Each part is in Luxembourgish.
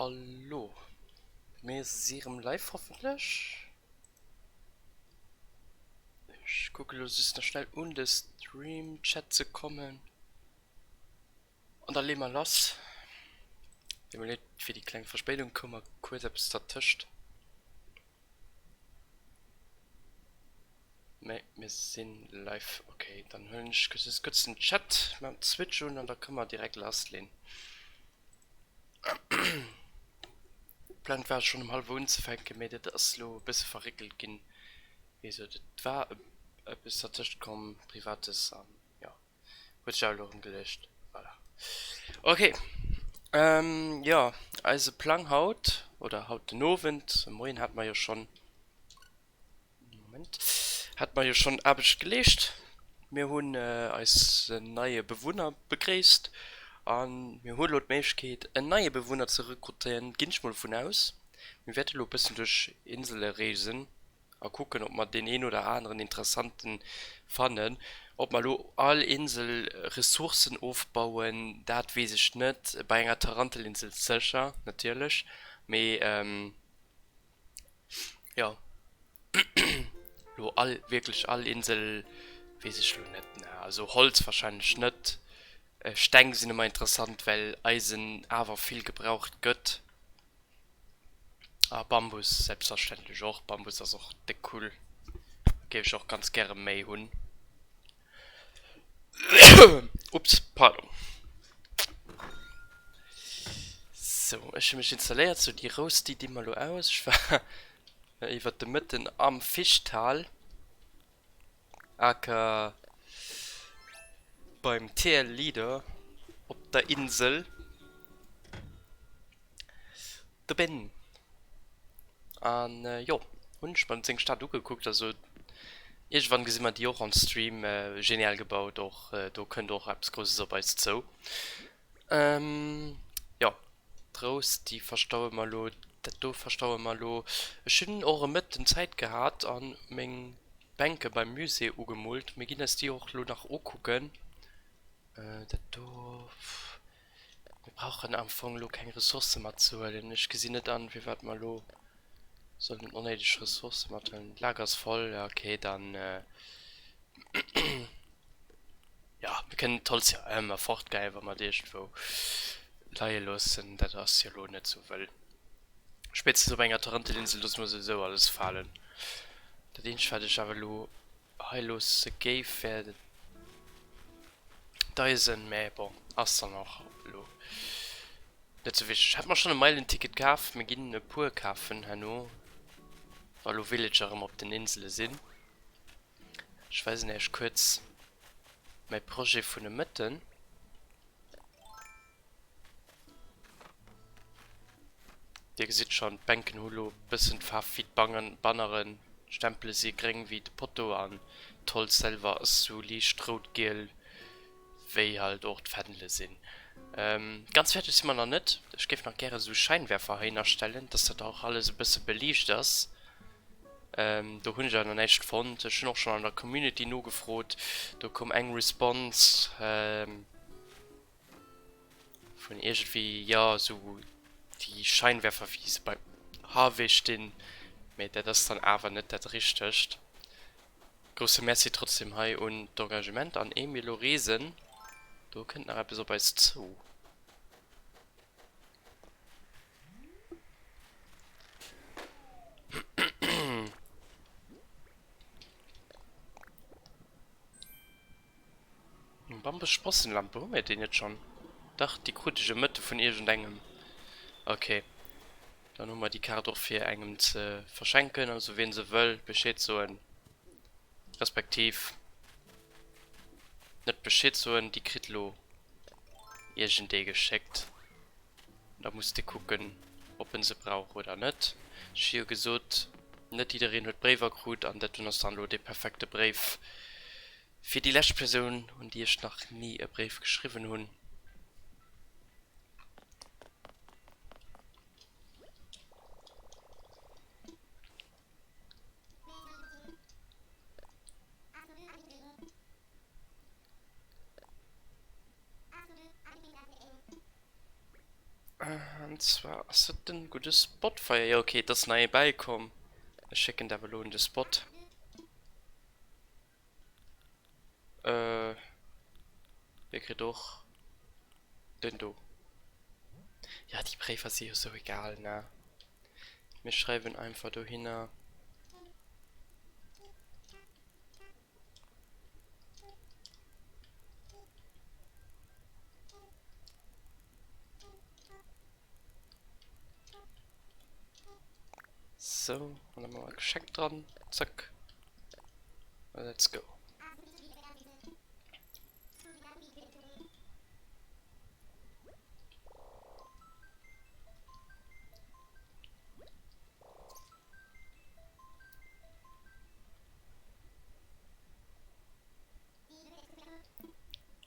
Hallo. Mir si rem live hoffentlech. Ech kucke lo just nach schnell un de Stream Chat ze kommen. An da leeë mer lass. Deet mer leed fir déi kleng Verspéidung, koum mer kuerz eppes dertëscht. Mee mir sinn live. Ok, dann huelen ech just kuerz den Chat mam Switch un an da kënne mer direkt lassleen. Geplangt war schonn um hallwer unzefänken, mee dat ass lo e bësse verréckelt ginn. Wéi gesot, et war eppes dertëscht komm, Privates an jo. Huet sech awer elo erëm geluecht. Voilà. Ok. Jo, eise Plang haut, oder haut den Owend, de Moien hate mer jo schonn, Moment, hate mer jo schonn Aarbecht geleescht. Mir hunn eisen neie Bewunner begréisst a mir hu elo d'Méiglechkeet, en neie Bewunner ze rekrutéieren, ginn ech mol dovun aus. Mir wäerte elo e bëssen duerch Insele reesen. A kucken ob mer deen een oder aneren interessanten fannen. Ob mer elo all Insel Ressourcen ofbauen, dat weess ech net. Bei enger Tarantelinsel sécher natierlech, mee jo elo all wierklech all Insel weess ech elo net. Also Holz wahrscheinlech net, Steng sinn ëmmer interessant well Eisen awer vill gebraucht gëtt. A Bambus selbstverständlech och. Bambus ass och déck cool. Géif ech och ganz gäre méi hunn. Ups, pardon. Sou, ech hu mech installéiert. Sou, déi Rous, déi di mer elo aus. Ech war iwwert de Mëtten am Fischtal. Aka beim TL Leader op der Insel. De Ben. An jo, hunn ech mer seng Stad ugekuckt. Also iergendwann gesi mer déi och am Stream. Genial gebaut och. Do kënnt och eppes Grousses op eis zou. Jo, d'Rous déi verstaue mer elo, dat do verstaue mer elo. Ech hunn och e Mëtten Zäit gehat a meng Bänke beim Musée ugemoolt. Mir ginn eis déi och elo nach ukucken. Dat do, mir brauchen am Fong elo keng Ressourcë matzehuelen. Ech gesinn net an, firwat mer elo sollen onnéideg Ressourcë mathuelen. D'Lager ass voll, ja okay, dann. Jo, mir kënnen d'Holz jo ëmmer fortgeien, wa mer et iergendwou leie loossen. Dat ass jo elo net sou wëll. Spéitstens op enger Tarantelinsel loosse mer souwisou alles falen. Dat eenzegt, wat ech awer elo hei loosse géif, wär d'Eisen, mä bon, ass dann och elo net sou wichteg. Hat mer schonn e Meilenticket kaf. Mir ginn e puer kafen herno, wa lo Villager erëm op den Insele sinn. Ech weisen Iech kuerz mäi Projet vun e Mëtten. Dir gesitt schonn, d'Bänken hu lo bëssen d'Faarf wéi d'Banneren, d'Stempele si gréng wéi de Potto an d'Holz selwer ass sou liicht rout-giel wéi halt och d'Fändele sinn. Ganz fäerdeg si mer nach net. Ech géif nach gäre sou Scheinwerfer heihinner stellen, dass dat och alles e bësse beliicht ass. Do hunn ech awer nach näischt fonnt. Ech hunn och schonn an der Community nogefrot. Do koum eng Response vun iergendwéi, jo, esou déi Scheinwerfer wéi se beim Harvey stinn. Mee dat ass dann awer net dat Richtegt. Grousse Merci trotzdem hei un d'Engagement an Emil Loresen. Do kënnt nach eppes op eis zou. Bambus-Sprossenlampe, hu mir déi net schonn? Dach, déi krut ech e Mëtte vun iergendengem. Ok, dann hu mer déi Kaart och fir engem ze verschenken. Also wien se wëll, Bescheed soen, respektiv net Bescheed soen, déi kritt elo iergendee geschéckt. Da muss de kucken, ob en se brauch oder net. Ech hu jo gesot, net jiddereen huet Bréiwer krut an dat dunn ass dann elo dee perfekte Bréif fir déi lescht Persoun, un déi ech nach ni e Bréif geschriwwen hunn. An zwar ass et den gudde Spotfire. Jo ok, et ass nach ee bäikomm. Ech schécken dat elo un de Spot. Äh, hie kritt och den do. Ja, déi Bréifer si jo sou egal, ne? Mir schreiwen einfach dohinner. So, an dann maache mer e Geschenk dran. Zack. Let's go.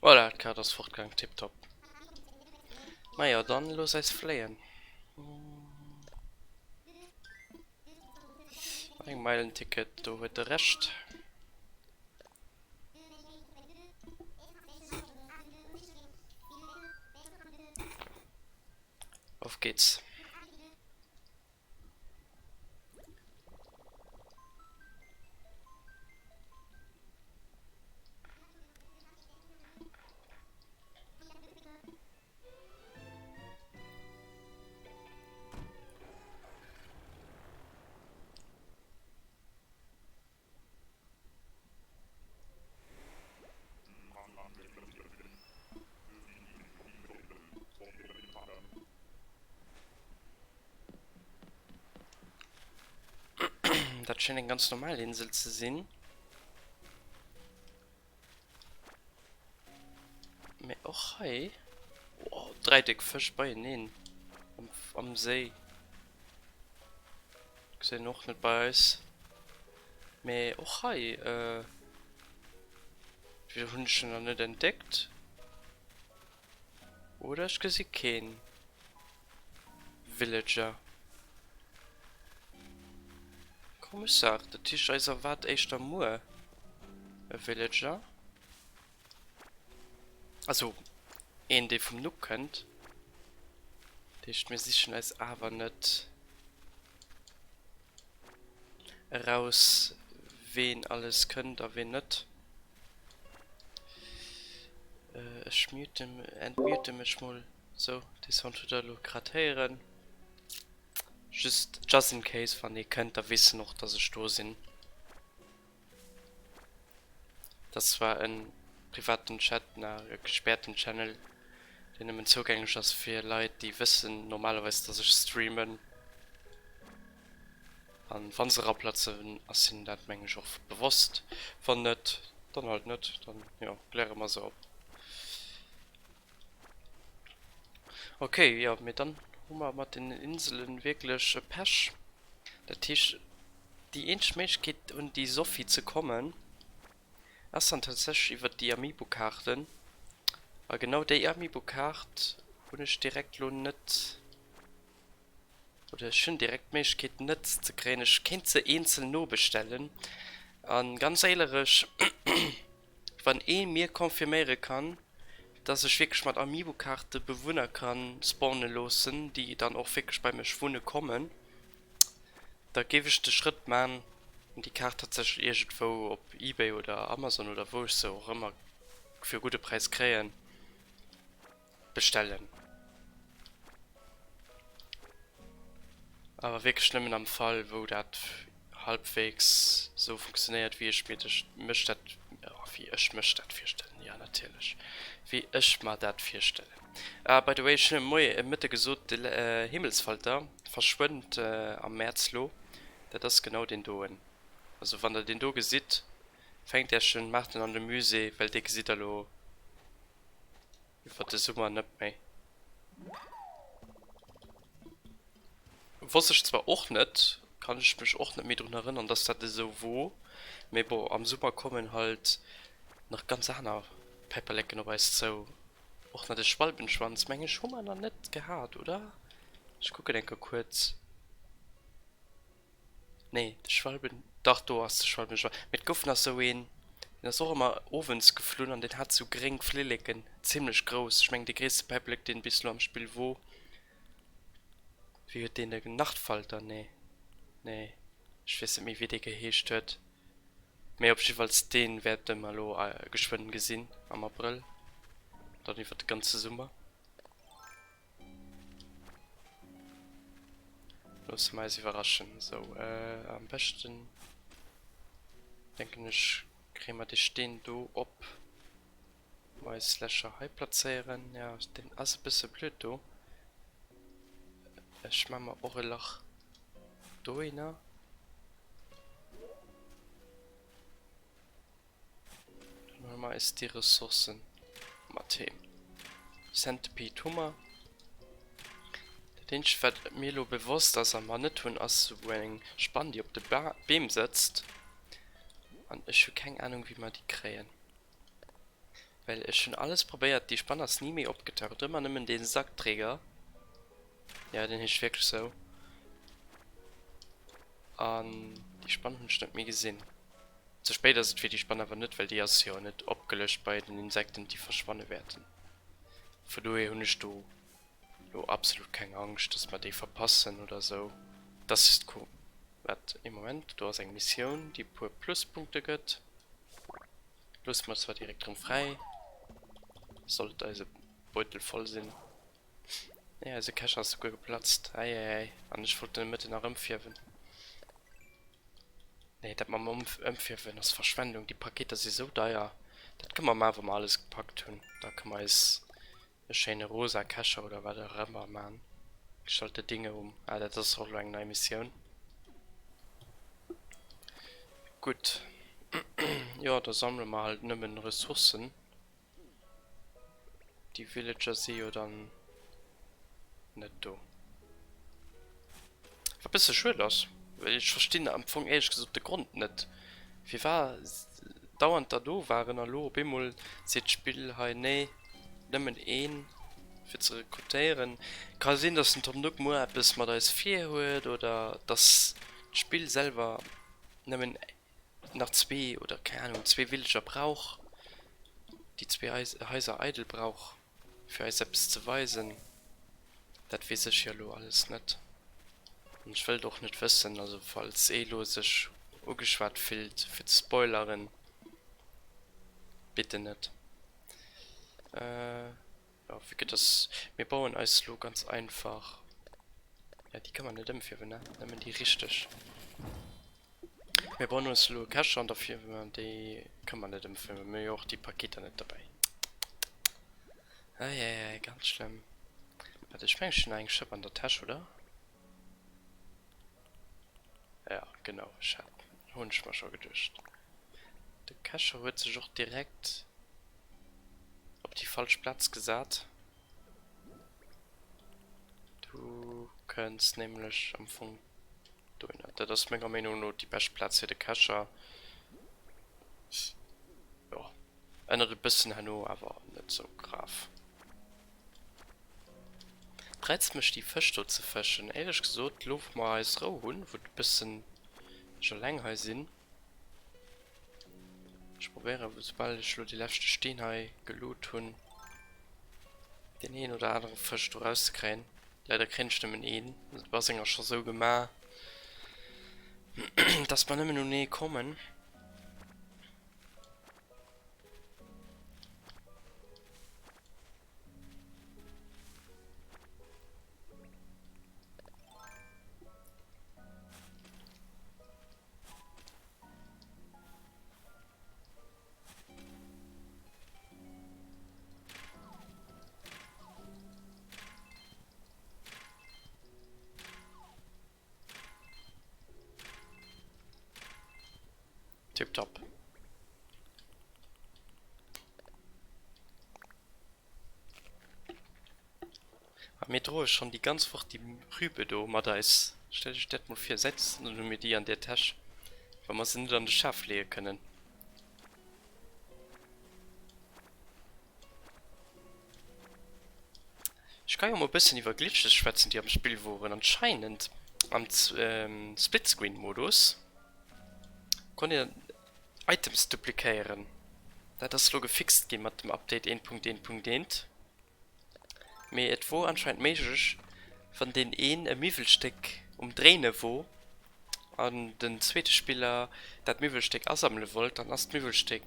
Voilà, d'Kaart ass fortgaang, tiptop. Majo, dann looss eis fléien. Nach eng Meilenticket, do huet de Recht. Auf geht's. Dat schéngt eng ganz normal Insel ze sinn. Mee och hei... Oh, 3 déck Fësch beieneen am, am Séi. Gesinn och net bei eis. Mee och hei, äh, hunn ech en nach net entdeckt. Oder ech gesi keen Villager. Komesch Saach, dat heescht eis erwaart éischter muer e Villager. Also een dee vum Nook kënnt. Dat heescht mir sichen eis awer net eraus ween alles kënnt a ween net. Ech mute, entmute mech mol. Sou, dee Sound hutt der elo grad héieren. Just, just in case wann ee kënnt, da weess en och dass ech do sinn. Dat ass zwar e privaten Chat, e gespäerten Channel, deen nëmmen zougänglech ass fir Leit, déi wëssen normalerweis, dass ech streamen. An wa se eraplatzen, ass hinnen dat, mengen ech, och bewosst. Wann net, dann halt net, dann, jo, kläre mer se op. Ok, jo, mee dann hu mer mat den Inselen wierklech e Pech. Dat heescht, déi eenzeg Méiglechkeet un déi Sophie ze kommen, ass dann tatsächlech iwwert déi Amiibo-Kaarten. A genau déi Amiibo-Kaart hunn ech direkt lo net. Oder ech hunn direkt d'Méiglechkeet net ze kréien. Ech kéint se eenzel nobestellen. A ganz éilerech, wann ee mir confirméiere kann, dass ech wierklech mat Amiibo-Kaarte Bewunner ka spawne loossen, déi dann och wierklech bei mech wunne kommen, da géif ech de Schrëtt man an déi Kaart tatsächlech iergendwou op Ebay oder Amazon oder wou ech se och ëmmer fir e gudde Präis kréien, bestellen. Awer wierklech nëmmen am Fall wou dat halbwegs sou funktionéiert wéi ech mir mech dat, wéi ech mech dat virstellen, jo natierlech, wéi ech mer dat virstellen. Ah by the way, ech hunn e Moie, e Mëtte gesot, de Himmelsfalter verschwënnt am Mäerz lo, dat ass genau deen doen. Also wann der deen do gesitt, fänkt äech en, maacht en an de Musée, well dee gesitt der lo Iwwer de Summer net méi. Wosst ech zwar och net, kann ech mech och net méi drun erënnern, dass dat esou wor, mee bon, am Summer kommen halt nach ganz aner Päiperleken op eis zou. Och nach de Schwalbenschwanz, meng ech, hu mer nach net gehat, oder? Ech kucken eng Kéier kuerz. Nee, de Schwalben, dach do ass de Schwalbenschwanz. Mee et gouf nach sou een, deen ass och ëmmer owends geflunn an deen hat sou gréng Flilleken, zimlech grouss. Ech mengen dee gréisste Päiperlek deen bis elo am Spill wor. Wéi huet deen de Nachtfalter? Nee, nee, ech weess net méi wéi dee geheescht huet. Mee op jiddefalls dee wäerte mer elo geschwënn gesinn am Abrëll, dann iwwer de ganze Summer. Loosse mer eis iwwerraschen. Sou, am beschten denken ech kréie mer dee Steen do op eis Lächer hei plazéieren. Jo, deen ass e bësse blöd do. Ech maa mer och e Lach dohinner. Dann huele mer eis déi Ressourcen mat heem. Centipede hu mer. Dat eenzegt wat mir elo bewosst ass a mer net hunn ass esou eng Spann déi op de Beem sëtzt. An ech hu keng Ahnung wéi mer déi kréien. Well ech hunn alles probéiert, déi Spann ass ni méi opgetaucht. Ëmmer nëmmen dee Sackträger. Ja, deen heescht wierklech sou. An déi Spann hunn ech net méi gesinn. Ze spéit ass et fir déi Spann awer net, well déi ass jo net opgelëscht bei den Insekten, déi verschwanne wäerten. Vu dohier hunn ech do lo absolut keng Angscht, dass mer déi verpassen oder sou. Dass just ko. Wat? Ee Moment, do ass eng Missioun, déi e puer Pluspunkte gëtt. Loosse mer zwar direkt rëm fräi. Sollt eise Beutel voll sinn. Nee, eise Kescher ass souguer geplatzt. Eieiei. An ech wollt den Mëtten nach ëmfierwen. Nee, dat mam Ëmfierwen ass Verschwendung. Déi Paketer si sou deier. Dat kënne mer maachen, wa mer alles gepackt hunn. Da kënne mer eis e schéine rosa Kescher oder wat och ëmmer man. Gestalte Dinge um. Ah, dat ass och elo eng nei Missioun. Gutt. Jo, da sammele mer halt nëmmen Ressourcen. Déi Villager si jo dann net do. Wat bësse schued ass, well ech verstinn am Fong éierlech gesot de Grond net, firwat dauernd der do waren a lo op eemol seet d'Spill hei nee, nëmmen een fir ze rekrutéieren. Ka sinn, dass den Tom Nook muer eppes mat eis virhuet oder dass d'Spill selwer nëmmen nach zwee oder keng Ahnung zwee Villager brauch, déi zwee Haiser eidel brauch fir eis eppes ze weisen. Dat weess ech jo elo alles net an ech wëll et och net wëssen. Also falls ee lo sech ugeschwat fillt fir ze spoileren, bitte net. Jo, vue que dass mir bauen eis lo ganz einfach, ja déi ka mer net ëmfierwen ne, nëmmen déi richteg. Mir bauen eis elo e Cache an da fierwe mer déi, ka mer net ëmfierwen, mir hu jo och déi Paketer net derbäi. Eieiei, ganz schlëmm. Waart, ech mengen ech hunn nach eng Schëpp an der Täsch, oder? Ja, genau, ech hat, hunn ech mer scho geduecht. De Cacher huet sech och direkt op déi falsch Plaz gesat. Du kënns nämlech am Fong dohinner. Dat ass menger Meenung no déi bescht Plaz fir de Cacher. Jo, ännert e bëssen herno, awer net sou grav. Et reizt mech déi Fësch do ze fëschen. Éierlech gesot, lo wou mer eis Rou hunn, wou et bëssen ech eleng hei sinn, ech probéieren soubal ech lo déi leschte Steen hei geloot hunn, deen een oder anere Fësch do rauszekréien. Leider kréien ech nëmmen een, de Baseng ass scho sou gemaach, dass mer nëmmen un ee kommen. Tipptopp. A mir droe schonn déi ganz Woch déi Rübe do mat eis. Stellt iech dat mol vir, säit Stonnen hu mir déi an där Täsch, well mer se net an de Schaf leeë kënnen. Ech ka jo mol e bëssen iwwer Glitches schwätzen, déi am Spill woren. Anscheinend am Splitscreen-Modus konnt een Items duplikéieren. Dat ass lo gefixt gi mat dem Update 1.1.1. Mee et wor anscheinend méiglech. Wann deen een e Miwwelstéck um dréine wor an den zweete Spiller dat Miwwelstéck asammele wollt, dann ass d'Miwwelstéck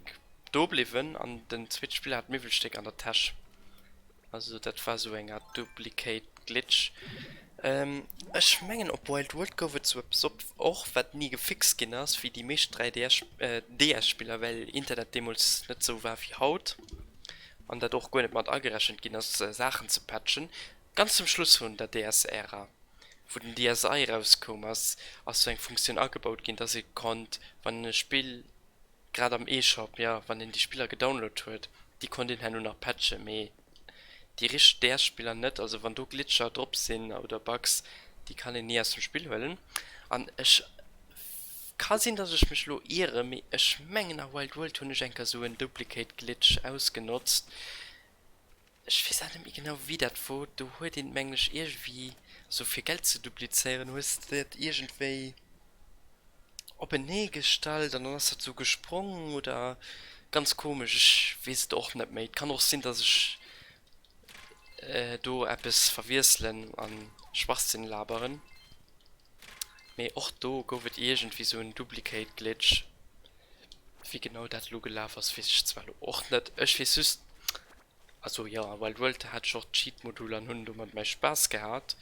do bliwwen an den zweete Spiller hat d'Miwwelstéck an der Täsch. Also dat war sou eng Art Duplicate Glitch. Ech mengen op Wild World gouf et sou eppes och, wat ni gefixt ginn ass, wéi déi meescht 3DS, DS Spiller, well Internet deemools net sou war wéi haut an dat och guer net mat agerechent ginn ass Saachen ze patchen. Ganz zum Schluss vun der DS-Ära, wou den DSi erauskoum ass, ass sou eng Funktioun agebaut ginn, dass ee konnt, wann een e Spill, grad am eShop, jo, wann een déi Spiller gedownload huet, déi konnt een herno nach patchen, mee déi richteg DS-Spiller net. Also wann do Glitcher drop sinn oder Bugs, déi kann een ni aus dem Spill huelen. An ech, ka sinn, dass ech mech elo iere, mee ech mengen a Wild World hunn ech eng Kéier sou en Duplicate Glitch ausgenotzt. Ech weess awer net méi genau wéi dat wor. Do huet een mengen ech iergendwéi, also fir Geld ze duplizéieren, hues de dat iergendwéi openee gestallt an dann ass dat sou gesprong oder ganz komesch. Ech weess et och net méi. Et kann och sinn, dass ech do eppes verwiesselen an Schwachsinn laberen. Mee och do gouf et iergendwéi sou en Duplicate Glitch. Wéi genau dat elo gelaf ass, weess ech zwar elo och net. Ech weess just, also jo, a Wild World hat ech och d'Cheat-Modul an hunn domat mäi Spaass gehat.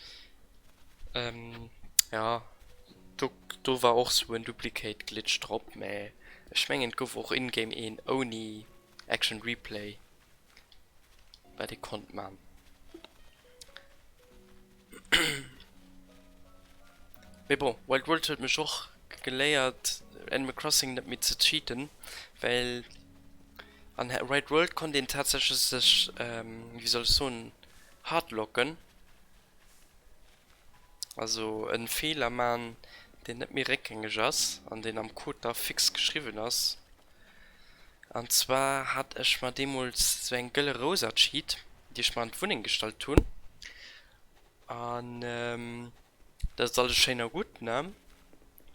Jo, do, do war och sou en Duplicate-Glitch drop, mä ech mengen et gouf och in-game een ouni Action Replay, wat ee konnt man. Mee bon, Wild World huet mech och geléiert Animal Crossing net méi ze cheaten, well an Wild World konnt een tatsächlech sech, wéi soll ech soen, hardlocken, also en Feeler man deen net méi réckgängeg ass an deen am Code da fix geschriwwen ass. An zwar hat ech mer deemools sou eng gëlle Rous ercheat, déi ech mer an d'Wunneng gestallt hunn. An dat ass alles schéin a gutt, ne?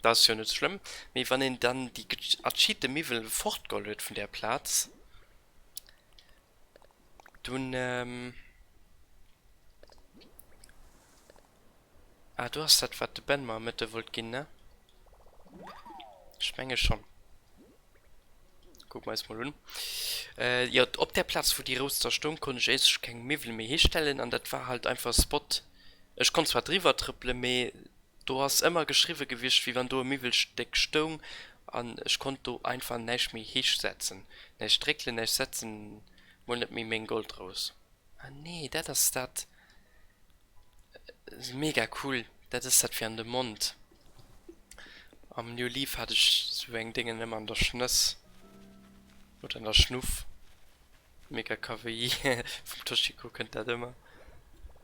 Dat ass jo net schlëmm. Mee wann een dann déi ercheate Miwwel fortgeholl huet vun där Plaz, dunn. Ah, do ass dat, wat de Ben mer am Mëtte wollt ginn, ne? Ech menge schonn. Kucke mer eis mol un. Äh, jo, op där Plaz, wou déi Rous da stoung, konnt ech éischt keng Miwwel méi histellen an dat war halt einfach e Spot. Ech konnt zwar driwwer trëppelen, mee do ass ëmmer geschriwwe gewiescht, wéi wann do e Miwwelstéck stoung an ech konnt do einfach näischt méi hisetzen. Näischt dréckelen, näischt setzen, mol net méi meng Goldrous. Ah nee, dat ass dat. Mega cool, dat ass dat fir an de Mond. Am New Leaf hat ech sou eng Déngen ëmmer an der Schnëss oder an der Schnuff. Mega kawaii, vum Toshiko kënnt dat ëmmer.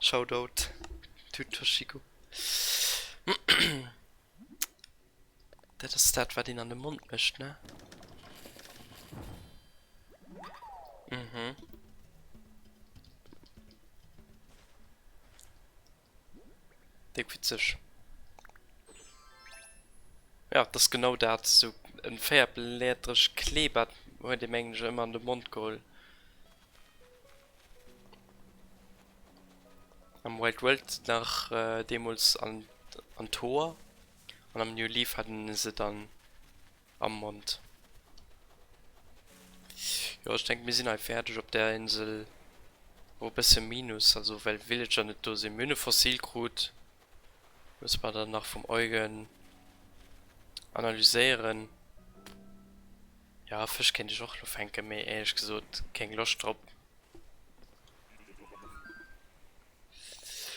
Shoutout to Toshiko. Dat ass dat wat een an de Mond mécht, ne? Mhm. Déck witzeg. Ja, dat ass genau dat. Sou en véierblättreg Kleebad huet ee mengen ech ëmmer an de Mond geholl. Am Wild World nach deemools an an d'Hoer an am New Leaf hat en se dann am Mond. Jo ech denken mir sinn hei fäerdeg op där Insel. Oh e bësse Minus, also well Villager net do sinn. Mir hunn e Fossil krut, musse mer dann nach vum Eugen analyséieren. Ja Fësch kéint ech och elo fänken, mee éierlech gesot keng Loscht drop.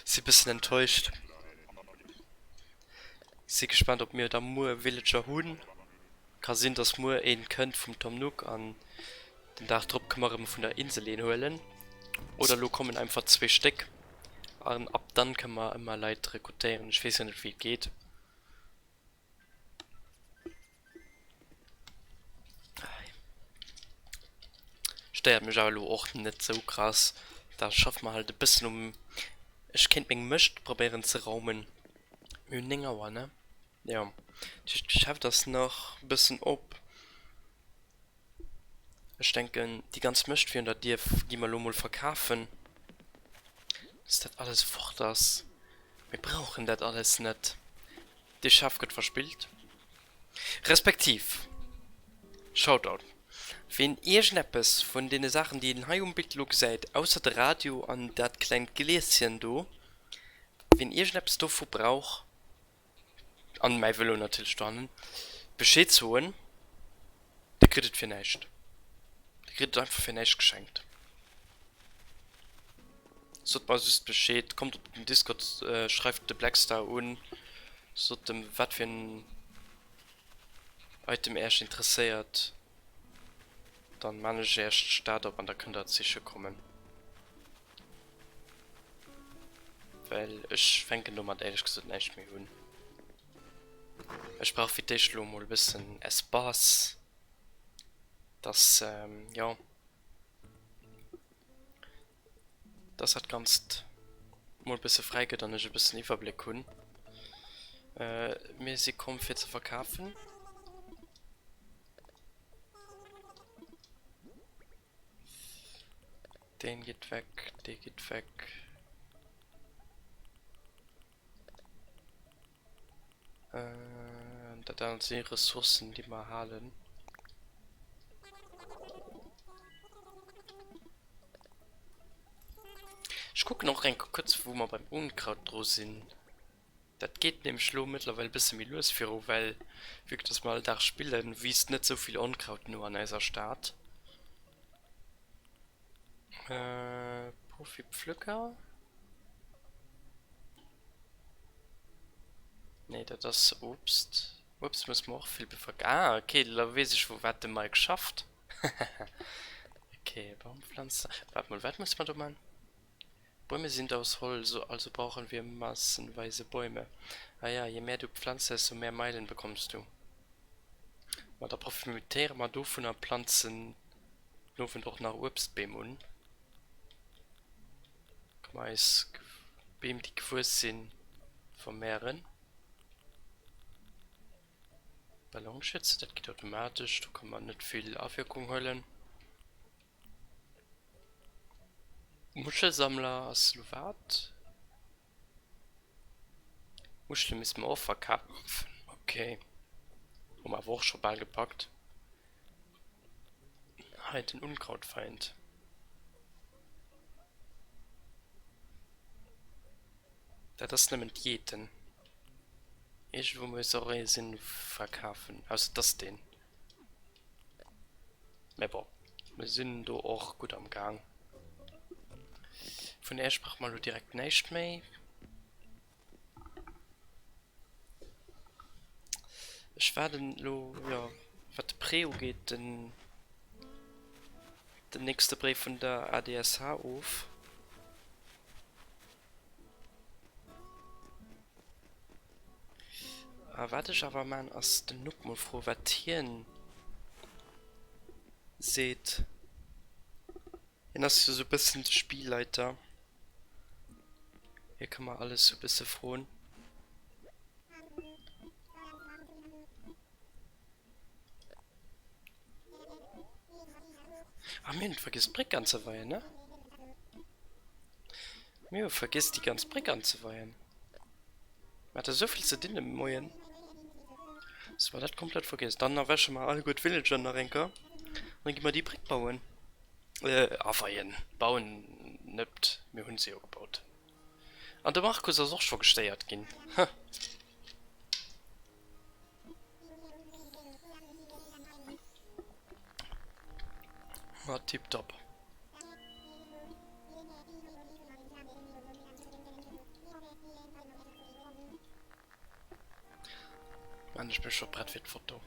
Si bëssen enttäuscht. Si gespannt op mir da muer Villager hunn. Ka sinn dass muer een kënnt vum Tom Nook an den Dag drop kënne mer erëm vun der Insel een huelen. Oder lo kommen einfach zwee Stéck an ab dann kënne mer ëmmer Leit rekrutéieren. Ech weess jo net wéi et geet. Stéiert mech awer elo och net sou krass. Da schaffe mer halt e bëssen um. Ech kéint meng Mëscht probéieren ze raumen. Mir hunn 9 Auer, ne? Jo. Dat heescht d'Geschäft ass nach e bëssen op. Ech denken déi ganz Mëscht virun der Dier gi mer elo mol verkafen, dass dat alles fort ass. Mir brauchen dat alles net. Dee Chef gëtt verspillt. Respektiv, Shoutout, ween iergendeppes vun deene Saachen, déi een hei um Bild elo gesäit, ausser de Radio an dat klengt Glieschen do, ween iergendeppes dovu brauch, an mäi Vëlo natierlech dohannen, Bescheed soen, dee kritt et fir näischt. Dee kritt et einfach fir näischt geschenkt. Sot mer just Bescheed, kommt op den Discord, schreift de Blackstar un, sot em wat fir en Item äerch interesséiert, dann maan ech äerch d'Stad op an da kënnt der et siche kommen. Well ech fänken domat éierlech gesot näischt méi un. Ech brauch fir d'éischt elo mol e bëssen Espace, dass, jo. Dass dat Ganzt mol e bësse fräi gëtt an ech e bëssen Iwwerbléck hunn. Mir si komm fir ze verkafen. Deen geet weg, dee geet weg. Dat anert si Ressourcen, déi mer halen. Ech kucken och eng kuerz, wou mer beim Unkraut dru sinn. Dat geet nämlech elo mëttlerweil e bësse méi lues viru, well vue que dass mer all Dag spillen, wiisst net esou vill Onkraut no an eiser Stad. Profipflücker? Nee, dat ass Obst. Uebst muss mer och vill beverk. Ah, okay, da weess ech wou wat de Mike schafft. Okay, Baumpflanzer. Waart mol, wat muss mer do man? Bäume sind aus Holz, also brauchen wir massenweise Bäume. Ah ja, je mehr du pflanzt, desto mehr Meilen bekommst du. Ma da profitéiere mer dovun a planzen den Owend och nach Uebstbeem un. Ka mer eis Beem déi gewuess sinn vermehren. Ballonschütze, dat geet automatesch, do ka mer net vill Awierkung huelen. Muschelsammler ass lo wat? Muschele misste mer och verkafen. Ok. Hu mer awer och scho bal gepackt. Hei den Unkrautfeind. Dat ass nëmmen d'Jeeten. Iergendwou muss och ee sinn verkafen. Ausser et ass deen. Mä bon, mir sinn do och gutt am Gaang. Vun Äerch brauche mer elo direkt näischt méi. Ech waarden elo, jo, wat de Prêt ugeet, den den nächste Bréif vun der ADSH of. A wat ech awer man ass den Nuck mol froen wat hien seet. Hien ass jo sou bëssen de Spielleiter. Hie ka mer alles sou bësse froen. Ah, mir hunn vergiss d'Bréck anzeweien, ne? Mir hu vergiss déi ganz Bréck anzeweien. Mir hate sou vill ze dinn de Moien, dass mer dat komplett vergiess. Dann erwäche mer alleguer d'Villager nach eng Kéier an da gi mer déi Bréck bauen. Äh, aweien. Bauen net, mir hunn se jo gebaut. An de Markus ass och scho gestéiert ginn. Huh. Ma tiptop. Mann, ech bin scho prett fir d'Foto.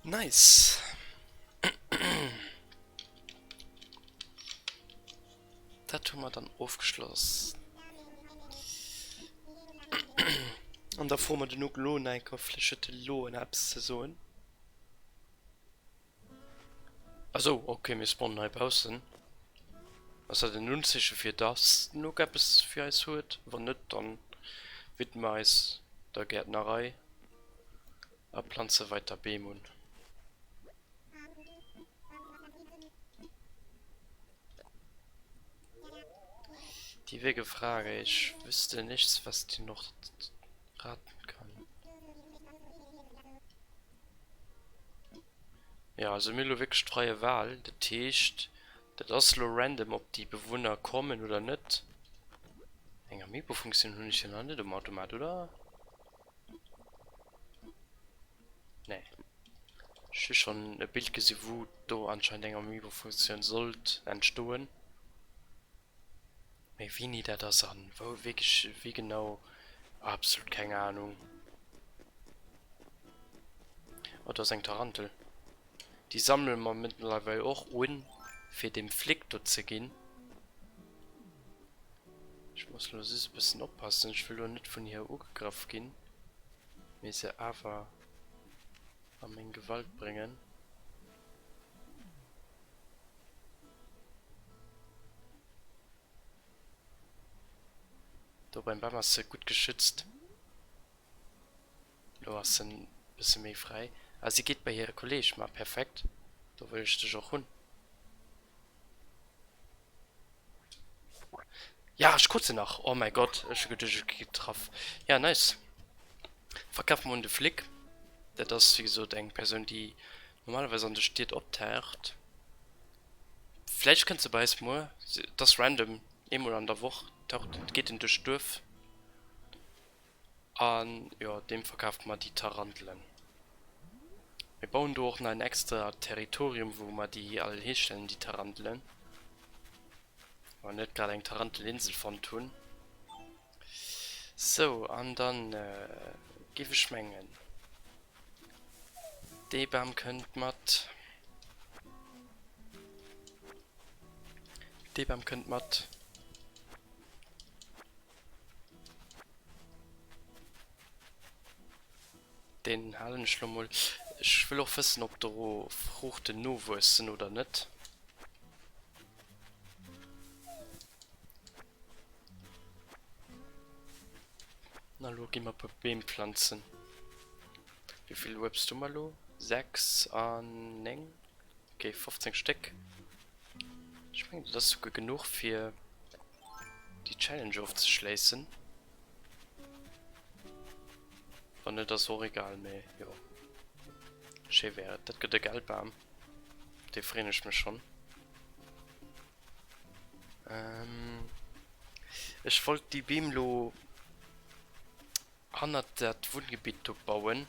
Nice. Dat hu mer dann ofgeschloss. An da froe mer den Uke lo nach eng Kéier, vläicht huet e lo en eppes ze soen. Asou, ok, mir spawnen hei baussen. Ass dat en Unzeeche fir dass den Luke eppes fir eis huet? Wann net, dann widme mer eis. Der Gäertnerei a planze weiter Beem un. Die wege Frage, ich wüsste nichts, was dir noch raten kann. Jo, also mir hu lo wierklech d'freie Wahl, dat heescht dat ass lo random ob déi Bewunner kommen oder net. Eng Amiibo-Funktioun hunn ech jo nach net um Automat, oder? Nee. Ech hu schonn e Bild gesi wou do anscheinend eng Amiibo-Funktioun sollt entstoen. Mee wéini dat ass an wou wierklech wéi genau, absolut keng Ahnung. Oh do ass eng Tarantel. Déi sammele mer mëttlerweil och un fir dem Flic do ze ginn. Ech muss lo just e bëssen oppassen, ech wëll lo net vun hir ugegraff ginn, mee se awer a meng Gewalt bréngen. Do beim Bam ass se gutt geschützt. Lo ass se e bësse méi fräi. Ah, si geet bei hire Kolleeg. Ma perfekt, do wëll ech dech och hunn. Ja, ech krut se nach! Oh mäi Gott, ech hu geduecht, ech gi getraff. Ja, nice. Verkaf mer un de Flic. Dat ass, wéi gesot, eng Persoun, déi normalerweis an de Stied optaucht. Vläicht kënnt se bei eis muer. Et ass random, eemol an der Woch taucht, geet en duerch d'Duerf. An jo, deem verkafe mer déi Tarantelen. Mir bauen do och nach en extra Territorium, wou mer déi all histellen, déi Tarantelen. Wa mer net grad eng Tarantelinsel fonnt hunn. Sou, an dann géif ech mengen, dee Bam kënnt mat. Dee Bam kënnt mat. Deen halen ech lo mol. Ech wëll och wëssen ob do Fruuchten nowuessen oder net. Na lo gi mer e puer Beem planzen. Wéi vill Uebst hu mer lo? 6 an 9. Ok, 15 Stéck. Ech mengen dat ass souguer genuch fir déi Challenge ofzeschléissen. Wann net ass och egal, mee jo schéi wär et. Dat gëtt e Geldbam, op dee freen ech mech schonn. Ech wollt déi Beem lo hannert dat Wunngebitt do bauen,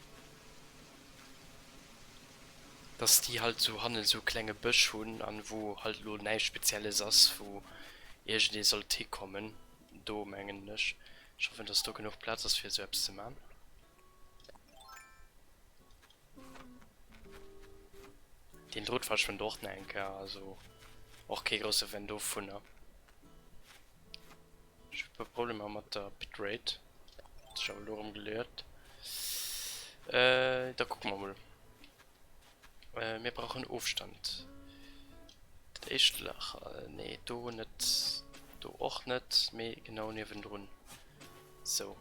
dass déi halt sou hannen sou e klenge Bësch hunn an wou halt lo näischt Spezielles ass, wou iergendee sollt hikommen. Do mengen ech. Ech hoffen, dass do genuch Plaz ass fir esou eppes ze man. Deen Drot verschwënnt och nach eng Kéier, also och kee grousse Fan dovunner. Ech hu e puer Problemer mat der Bitrate. Huet sech awer elo erëm geliert. Da kucke mer mol. Mir brauchen Ofstand. Dat éischt Lach, nee do net, do och net, mee genau niewendrun. Sou.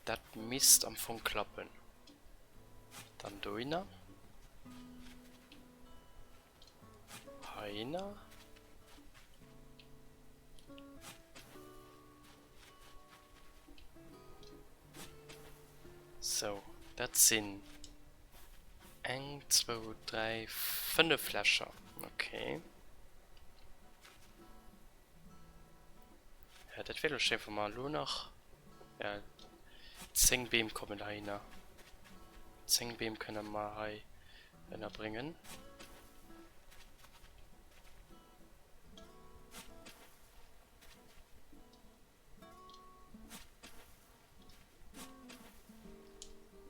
Dat misst am Fong klappen. Dann dohinner. Heihinner. Sou, dat sinn eng, zwou, dräi, fënnef Lächer. Okay. Ja, dat wär lo schéin, wa mer elo nach, ja, 10 Beem kommen heihinner. 10 Beem kënne mer hei ënnerbréngen.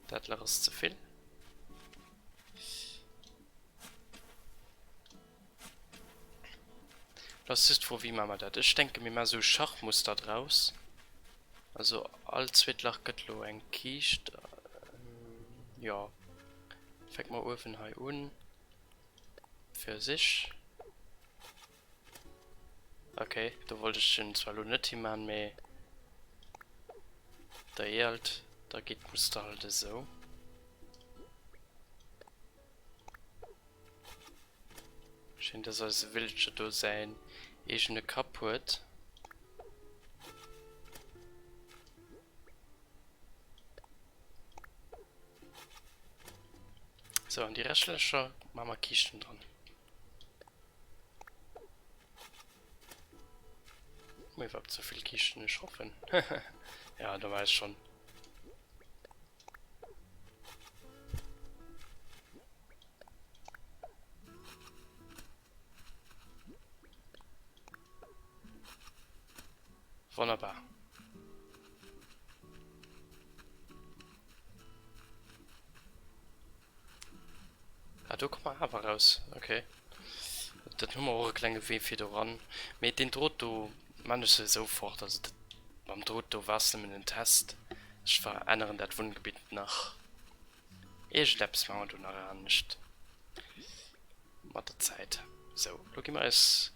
Dat Lach ass ze vill. Lo ass just d'Fro, wéi maache mer dat? Ech denke mir maache sou e Schachmuster draus. Also all zweet Lach gëtt lo eng Kiischt. Jo, fänke mer uewen hei un. Fir sich. Ok, do wollt ech en zwar lo net himaan, mee. Der eelt, da geet d'Muster halt esou. Schéin dass eise Villager do säin eegene Kapp huet. Sou, an déi reschtlecher maache mer Kiischten dran. Hu mir iwwerhaapt souvill Kiischten? Ech hoffen. Ja, da war ech schon. Wonnerbar. Ah, do komme mer awer raus. Okay. Dann hu mer och e klenge Wee fir do ran. Mee deen Drot do man ech souwisou fort. Also dat mam Drot do war nëmmen en Test. Ech veränneren dat Wunngebitt nach. Iergendeppes maache mer do nach anescht mat der Zäit. Sou, lo gi mer eis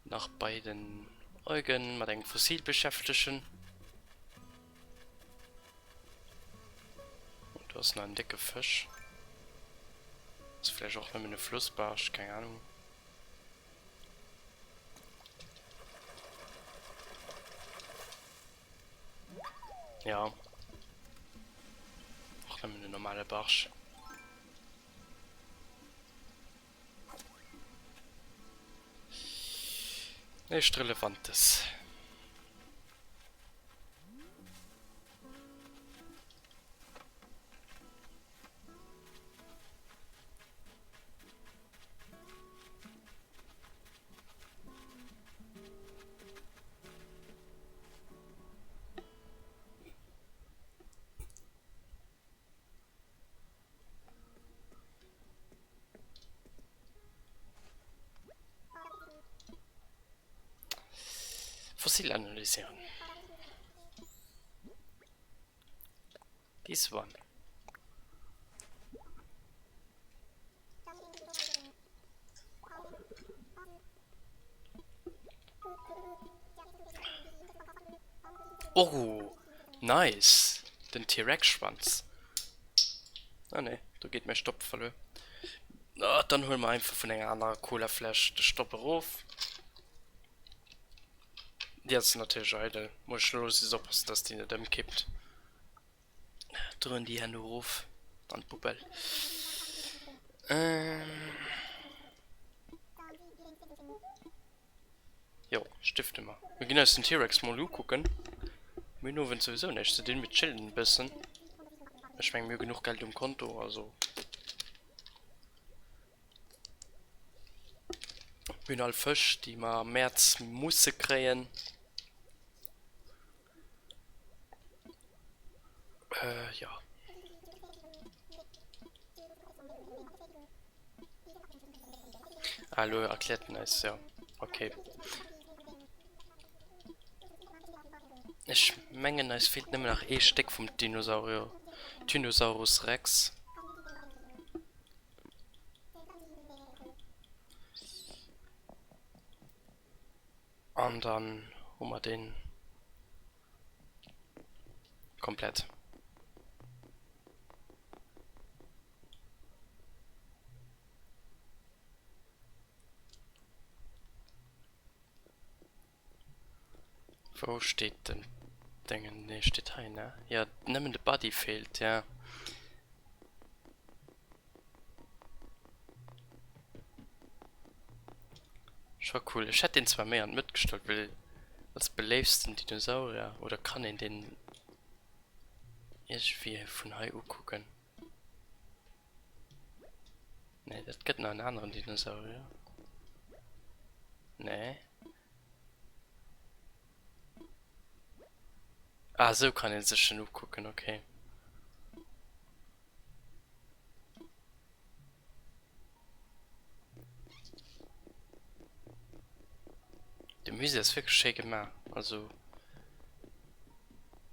nach bei den Eugen mat engem Fossil beschäftegen. Oh, do ass nach en décke Fësch. Ass vläicht och nëmmen e Flussbarsch, keng Ahnung. Ja. Och nëmmen en normale Barsch. Näischt Relevantes. Fossil analysieren. This one. Oh, nice! Den T-Rex-Schwanz. Ah nee, do geet mäi Stopp verluer. Ah, dann huele mer einfach vun enger anerer Colafläsch de Stopp erof. Déi ass natierlech eidel. Muss ech elo just oppassen, dass déi net ëmkippt. Droen déi herno erof an d'Poubelle. Jo, stifte mer. Mir ginn eis den T-Rex mol ukucken. Mir hunn owends souwisou näischt ze dinn, mir chillen e bëssen. Ech mengen, mir hu genuch Geld um Konto, also. Mir hunn all Fësch, déi mer am Mäerz musse kréien. Äh, ja. Ah, elo erkläert en eis, ja. Okay. Ech mengen, eis feelt nëmmen nach ee Stéck vum Dinosaurier, Tynosaurus Rex. An dann hu mer deen komplett. Wou steet den Déngen? Nee, steet hei, ne? Jo, nëmmen de Body feelt, ja. Scho cool. Ech hätt deen zwar méi an d'Mëtt gestallt, well als beléiftsten Dinosaurier, oder kann een deen iergendwéi vun hei ukucken? Nee, dat gëtt nach en aneren Dinosaurier. Nee. Ah, esou kann een sech en ukucken, okay. De Musée ass wierklech schéi gemaach, also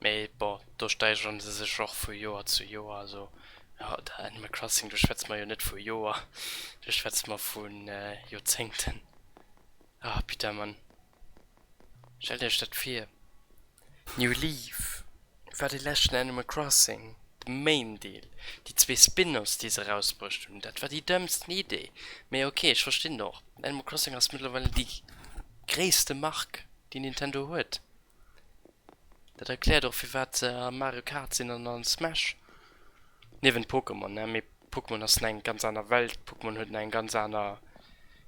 mee bon, do steigeren se sech och vu Joer zu Joer, also jo, Animal Crossing, do schwätze mer jo net vu Joer, do schwätze mer vu Joerzéngten. Ah putain Mann, stellt iech dat vir, New Leaf. War dee leschten Animal Crossing, de Main Deel, déi zwee Spin-offs déi se erausbruecht hunn, dat war déi dëmmsten Idee. Mee ok, ech verstinn och, Animal Crossing ass mëttlerweile déi gréisste Mark déi Nintendo huet. Dat erkläert och firwat se a Mario Kart sinn an a Smash. Niewent Pokémon, ne, mee Pokémon ass eng ganz aner Welt, Pokémon huet eng ganz aner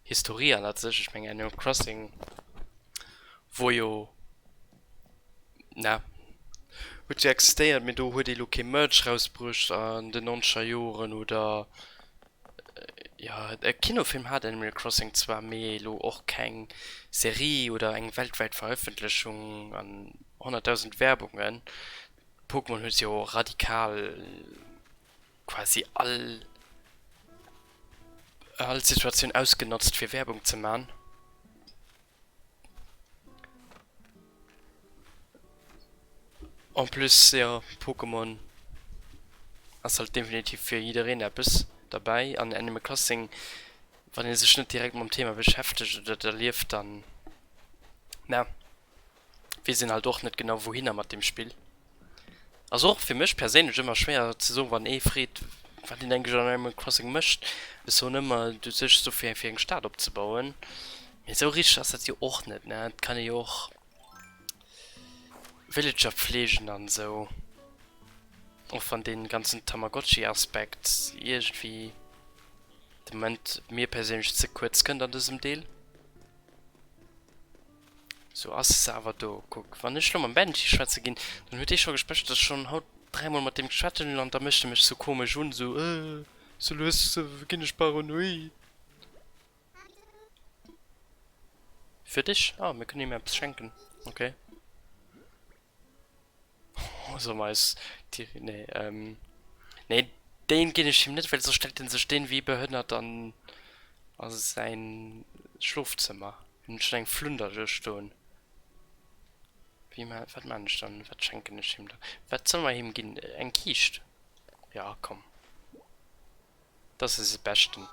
Historie hannert sech. Ech mengen Animal Crossing wor jo, na, huet jo existéiert, mee do huet ee lo kee Merch rausbruecht an den nonzeger Joren oder jo, e Kinofilm hat Animal Crossing zwar, mee elo och keng Serie oder eng weltwäit Verëffentlechung an 100.000 Werbungen. Pokémon huet jo radikal quasi all all Situatioun ausgenotzt fir Werbung ze man. En plus jo Pokémon ass halt definitiv fir jiddereen eppes derbäi an Animal Crossing wann ee sech net direkt mam Thema beschäftegt oder et erlieft dann na. Weess een halt och net genau wouhinner mat deem Spill. Ass och fir mech perséinlech ëmmer schwéier ze soen wann ee freet wat een eigentlech an Animal Crossing mécht. Ech soen ëmmer du suergs dofir fir eng Stad opzebauen, mee esou richteg ass dat jo och net ne. Et kann ee jo och Villager pfleegen an esou, och wann dee ganzen Tamagotchi Aspekt iergendwéi de Moment mir perséinlech ze kuerz kënnt an dësem Deel. Sou ass se awer do. Kuck, wann ech lo mam Benji schwätze ginn, dann huet dee scho gespächert, dass ech schonn haut dräimol mat deem geschwat hunn an da mécht e mech sou komesch un, sou, äh, sou lues ginn ech paranoid. Fir dech? Ah, mir kënnen him eppes schenken. Okay. Solle mer eis déi, nee, ähm, nee, deen ginn ech him net, well soss stellt en sech deen wéi behënnert an a säin Schlofzëmmer. Hien huet schonn eng Flunder do stoen. Wéi ma, wat man ech dann? Wat schenken ech him dann? Wat solle mer him ginn? Eng Kiischt? Ja, komm. Dat ass eise Beschten.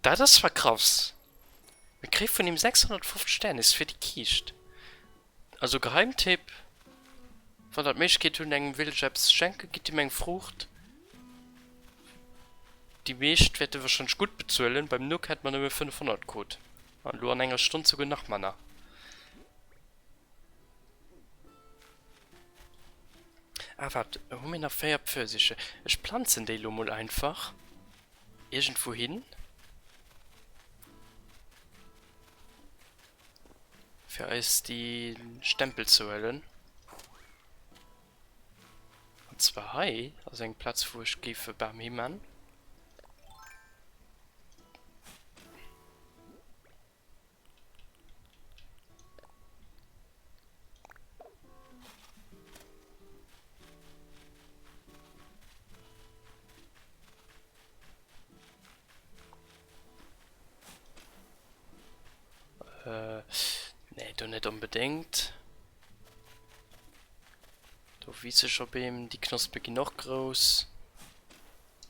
Dat ass zwar krass. Mir kréie vun him 650 Sternis fir déi Kiischt. Also Geheimtipp, Wann der d'Méiglechkeet hunn engem Villager eppes ze schenken, gitt him eng Fruucht. Déi meescht wäerte warscheinlech gutt bezuelen. Beim Nook hätte mer nëmme 500 krut. An elo an enger Stonn souguer nach manner. Ah waart, hu mir nach 4 Pfirsiche? Ech planzen déi lo mol einfach iergendwou hin. Fir eis déi Stempel ze huelen. An zwar hei ass eng Plaz wou ech géif e Bam himan. Äh, nee, do net onbedéngt. Do wiisse scho Beem, déi Knospe ginn och grouss.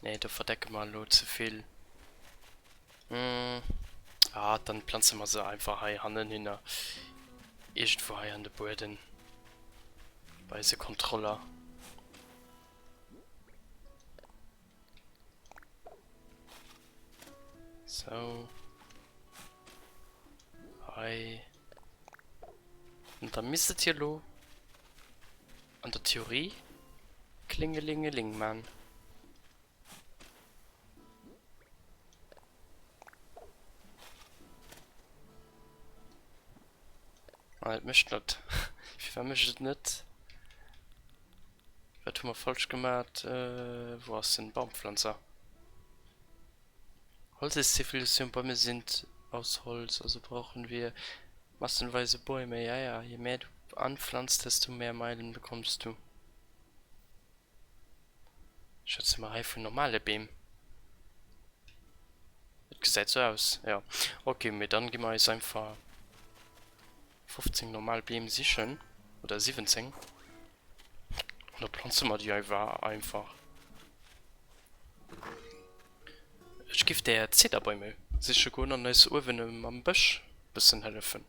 Nee, do verdecke mer elo ze vill. Ah, dann planze mer se einfach hei hannen hinner. Iergendwou hei an de Bueden. Bei eise Kontroller. Sou. Hei. Und da misst et jo lo an der Theorie klingelingeling man. Ah, et mécht net. Firwat mécht et net? Wat hu mer falsch gemat? Wou ass den Baumpflanzer? Holz ist Zivilisation, Bäume sind aus Holz, also brauchen wir massenweise Bäume. Ja, ja, je mehr du anpflanzt, desto mehr Meilen bekommst du. Schwätze mer hei vun normale Beem? Et gesäit sou aus, jo. Ok, mee dann gi mer eis einfach 15 normal Beem sichen, oder 17. An da planze mer déi einfach. Ech giff där Zederbäume. Siche goen an eis uewen am Bësch bëssen hëllefen.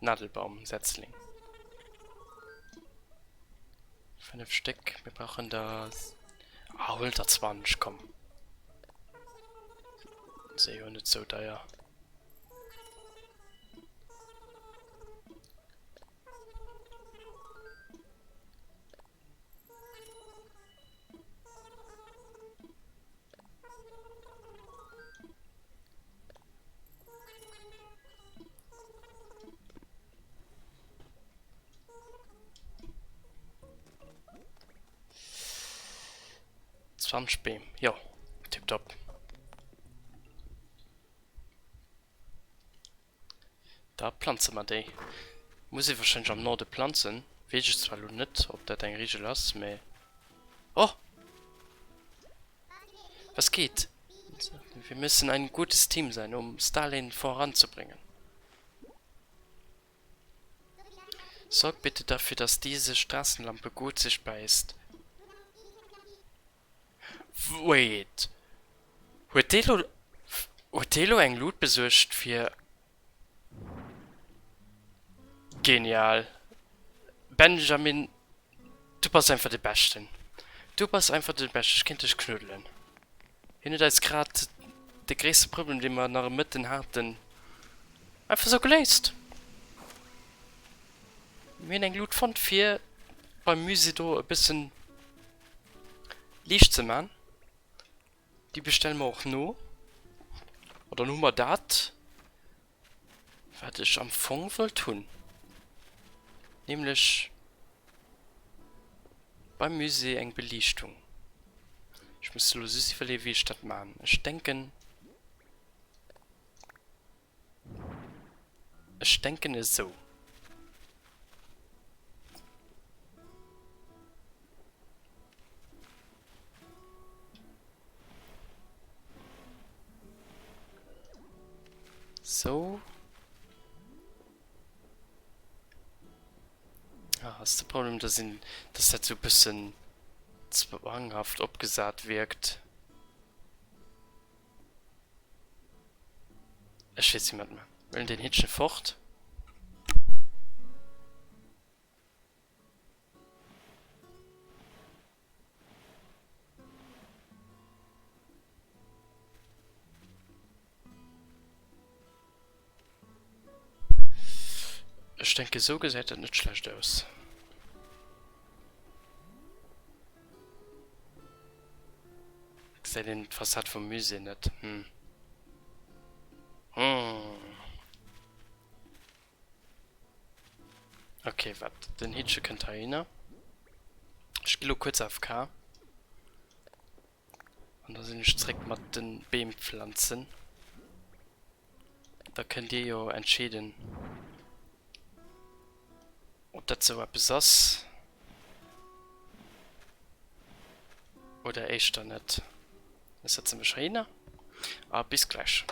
Nadelbaum, Setzling. 5 Stéck, mir brauchen der... Ah, huel der 20, komm. Se jo net sou deier. Zwanzeg Beem, jo, tiptop. Da planze mer déi. Muss ee wahrscheinlech am Norde planzen. Weess ech zwar elo net, ob dat eng Regel ass, mä. Oh! Was geht? Wir müssen ein gutes Team sein, um Stalin voranzubringen. Sorg bitte dafür, dass diese Straßenlampe gut sichtbar ist. Wait, huet dee lo, huet dee lo eng Lut besuergt fir. Genial! Benjamin, du bass einfach de Beschten. Du bass einfach de Beschten, ech kéint dech knuddelen. Hien huet eis grad de gréisste Problem, dee mer nach e Mëtten haten, einfach sou geléist. Mir hunn eng Lut fonnt fir beim Musée do e bëssen Liicht ze man. Déi bestelle mer och no. An dann hu mer dat, wat ech am Fong wollt hunn. Nämlech beim Musée eng Beliichtung. Ech muss elo just iwwerleeën, wéi ech dat man. Ech denken, Ech denken esou. Sou. Ah, ass de Problem, dass een, dass dat sou bëssen zwanghaft opgesat wierkt. Ech weess net méi. Huelen den Hittchen fort. Ech denke sou gesäit dat net schlecht aus. Gesäit een d'Fassad vum Musée net? Hm. Hm. Ok, wat? Den Hittche kënnt heihinner. Ech gi lo kuerz AFK. An da sinn ech zréck mat de Beem pflanzen. Da kënnt dir jo entscheeden, ob dat sou eppes ass oder éischter net. Ech setze mech heihinner a bis gläich.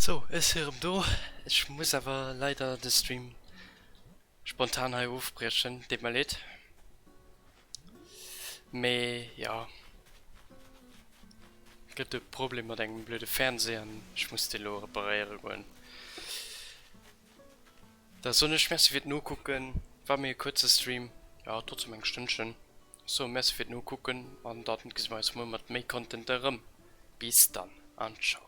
Sou, ech si rem do. Ech muss awer leider de Stream spontan hei ofbriechen, deet mer leed. Mee jo, gëtt e Problem mat engem blöde Fernseh an ech muss dee lo reparéiere goen. Da soen ech Merci fir d'Nokucken. War méi e kuerze Stream, jo trotzdem eng Stënnchen. Ech soe Merci fir d'Nokucken an dann gesi mer eis muer mat méi Content erëm. Bis dann an ciao.